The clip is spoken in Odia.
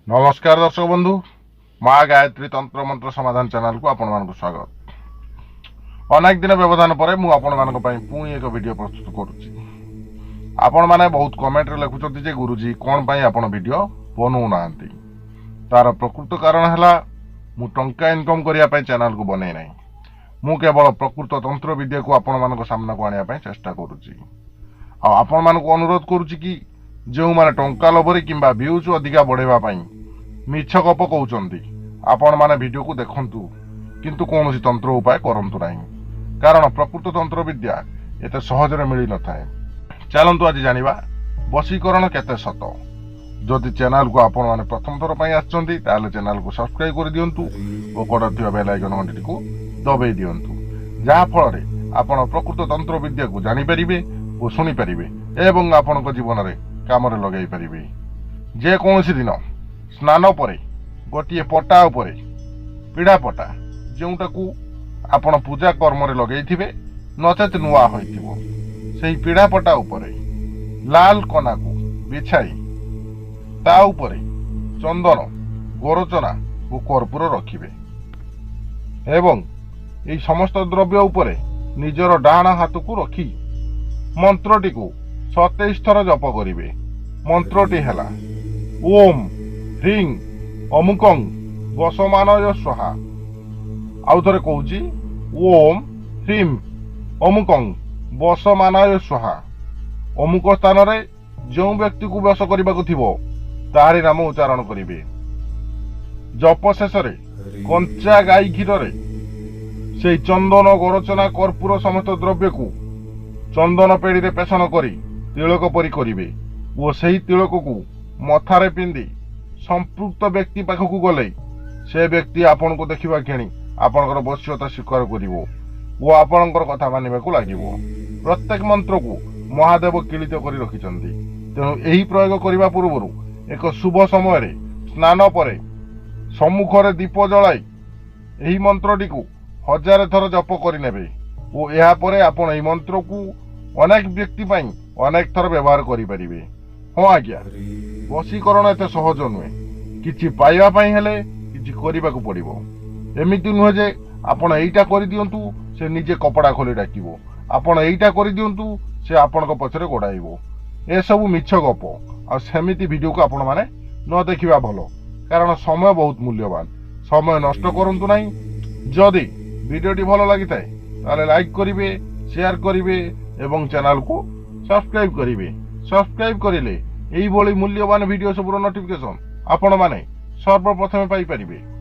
ନମସ୍କାର ଦର୍ଶକ ବନ୍ଧୁ, ମା ଗାୟତ୍ରୀ ତନ୍ତ୍ର ମନ୍ତ୍ର ସମାଧାନ ଚ୍ୟାନେଲକୁ ଆପଣମାନଙ୍କୁ ସ୍ୱାଗତ। ଅନେକ ଦିନ ବ୍ୟବଧାନ ପରେ ମୁଁ ଆପଣମାନଙ୍କ ପାଇଁ ପୁଣି ଏକ ଭିଡ଼ିଓ ପ୍ରସ୍ତୁତ କରୁଛି। ଆପଣମାନେ ବହୁତ କମେଣ୍ଟରେ ଲେଖୁଛନ୍ତି ଯେ ଗୁରୁଜୀ, କ'ଣ ପାଇଁ ଆପଣ ଭିଡ଼ିଓ ବନଉନାହାନ୍ତି? ତାର ପ୍ରକୃତ କାରଣ ହେଲା, ମୁଁ ଟଙ୍କା ଇନକମ୍ କରିବା ପାଇଁ ଚ୍ୟାନେଲକୁ ବନେଇ ନାହିଁ। ମୁଁ କେବଳ ପ୍ରକୃତ ତନ୍ତ୍ର ବିଦ୍ୟାକୁ ଆପଣମାନଙ୍କ ସାମ୍ନାକୁ ଆଣିବା ପାଇଁ ଚେଷ୍ଟା କରୁଛି। ଆଉ ଆପଣମାନଙ୍କୁ ଅନୁରୋଧ କରୁଛି କି ଯେଉଁମାନେ ଟଙ୍କା ଲୋଭରେ କିମ୍ବା ଭ୍ୟୁଜ୍ ଅଧିକା ବଢ଼ାଇବା ପାଇଁ ମିଛ ଗପ କହୁଛନ୍ତି, ଆପଣମାନେ ଭିଡ଼ିଓକୁ ଦେଖନ୍ତୁ, କିନ୍ତୁ କୌଣସି ତନ୍ତ୍ର ଉପାୟ କରନ୍ତୁ ନାହିଁ। କାରଣ ପ୍ରକୃତ ତନ୍ତ୍ର ବିଦ୍ୟା ଏତେ ସହଜରେ ମିଳିନଥାଏ। ଚାଲନ୍ତୁ, ଆଜି ଜାଣିବା ବଶୀକରଣ କେତେ ସତ। ଯଦି ଚ୍ୟାନେଲକୁ ଆପଣମାନେ ପ୍ରଥମ ଥର ପାଇଁ ଆସିଛନ୍ତି, ତାହେଲେ ଚ୍ୟାନେଲକୁ ସବସ୍କ୍ରାଇବ୍ କରିଦିଅନ୍ତୁ ଓ କଡ଼ରେ ଥିବା ବେଲ୍ ଆଇକନ୍ ଘଣ୍ଟିଟିକୁ ଦବେଇ ଦିଅନ୍ତୁ, ଯାହାଫଳରେ ଆପଣ ପ୍ରକୃତ ତନ୍ତ୍ର ବିଦ୍ୟାକୁ ଜାଣିପାରିବେ ଓ ଶୁଣିପାରିବେ ଏବଂ ଆପଣଙ୍କ ଜୀବନରେ କାମରେ ଲଗାଇ ପାରିବେ। ଯେକୌଣସି ଦିନ ସ୍ନାନ ପରେ ଗୋଟିଏ ପଟା ଉପରେ, ପିଢ଼ା ପଟା, ଯେଉଁଟାକୁ ଆପଣ ପୂଜା କର୍ମରେ ଲଗେଇଥିବେ ନଚେତ୍ ନୂଆ ହୋଇଥିବ, ସେହି ପିଢ଼ା ପଟା ଉପରେ ଲାଲ କନାକୁ ବିଛାଇ ତା ଉପରେ ଚନ୍ଦନ, ଗୋରୋଚନା ଓ କର୍ପୂର ରଖିବେ ଏବଂ ଏହି ସମସ୍ତ ଦ୍ରବ୍ୟ ଉପରେ ନିଜର ଡାହାଣ ହାତକୁ ରଖି ମନ୍ତ୍ରଟିକୁ 27 ଥର ଜପ କରିବେ। ମନ୍ତ୍ରଟି ହେଲା, ଓମ୍ ହ୍ରିଂ ଅମୁକଂ ବଶମାନୟ ସ୍ୱାହା। ଆଉ ଥରେ କହୁଛି, ଓମ୍ ହ୍ରିମ୍ ଅମୁକଂ ବଶମାନୟ ସ୍ୱାହା। ଅମୁକ ସ୍ଥାନରେ ଯେଉଁ ବ୍ୟକ୍ତିକୁ ବଶ କରିବାକୁ ଥିବ, ତାହାରି ନାମ ଉଚ୍ଚାରଣ କରିବେ। ଜପ ଶେଷରେ କଞ୍ଚା ଗାଈ କ୍ଷୀରରେ ସେଇ ଚନ୍ଦନ, ଗୋରଚନା, କର୍ପୂର ସମସ୍ତ ଦ୍ରବ୍ୟକୁ ଚନ୍ଦନ ପେଡ଼ିରେ ପେଷଣ କରି ତିଳକ ପରି କରିବେ ଓ ସେହି ତିଳକକୁ ମଥାରେ ପିନ୍ଧି ସମ୍ପୃକ୍ତ ବ୍ୟକ୍ତି ପାଖକୁ ଗଲେ ସେ ବ୍ୟକ୍ତି ଆପଣଙ୍କୁ ଦେଖିବା କ୍ଷଣି ଆପଣଙ୍କର ବଶ୍ୟତା ସ୍ୱୀକାର କରିବ ଓ ଆପଣଙ୍କର କଥା ମାନିବାକୁ ଲାଗିବ। ପ୍ରତ୍ୟେକ ମନ୍ତ୍ରକୁ ମହାଦେବ କିଳିତ କରି ରଖିଛନ୍ତି। ତେଣୁ ଏହି ପ୍ରୟୋଗ କରିବା ପୂର୍ବରୁ ଏକ ଶୁଭ ସମୟରେ ସ୍ନାନ ପରେ ସମ୍ମୁଖରେ ଦୀପ ଜଳାଇ ଏହି ମନ୍ତ୍ରଟିକୁ ହଜାରେ ଥର ଜପ କରିନେବେ ଓ ଏହାପରେ ଆପଣ ଏହି ମନ୍ତ୍ରକୁ ଅନେକ ବ୍ୟକ୍ତି ପାଇଁ ଅନେକ ଥର ବ୍ୟବହାର କରିପାରିବେ। ହଁ ଆଜ୍ଞା, ବଶୀକରଣ ଏତେ ସହଜ ନୁହେଁ। କିଛି ପାଇବା ପାଇଁ ହେଲେ କିଛି କରିବାକୁ ପଡ଼ିବ। ଏମିତି ନୁହେଁ ଯେ ଆପଣ ଏଇଟା କରିଦିଅନ୍ତୁ, ସେ ନିଜେ କପଡ଼ା ଖୋଲି ଡାକିବ। ଆପଣ ଏଇଟା କରିଦିଅନ୍ତୁ, ସେ ଆପଣଙ୍କ ପଛରେ ଗୋଡ଼ାଇବ। ଏସବୁ ମିଛ ଗପ। ଆଉ ସେମିତି ଭିଡ଼ିଓକୁ ଆପଣମାନେ ନ ଦେଖିବା ଭଲ, କାରଣ ସମୟ ବହୁତ ମୂଲ୍ୟବାନ। ସମୟ ନଷ୍ଟ କରନ୍ତୁ ନାହିଁ। ଯଦି ଭିଡ଼ିଓଟି ଭଲ ଲାଗିଥାଏ, ତାହେଲେ ଲାଇକ୍ କରିବେ, ସେୟାର କରିବେ ଏବଂ ଚ୍ୟାନେଲକୁ ସବସ୍କ୍ରାଇବ୍ କରିବେ। ସବସ୍କ୍ରାଇବ୍ କରିଲେ ଏଇଭଳି ମୂଲ୍ୟବାନ ଭିଡ଼ିଓ ସବୁର ନୋଟିଫିକେସନ୍ ଆପଣମାନେ ସର୍ବପ୍ରଥମେ ପାଇପାରିବେ।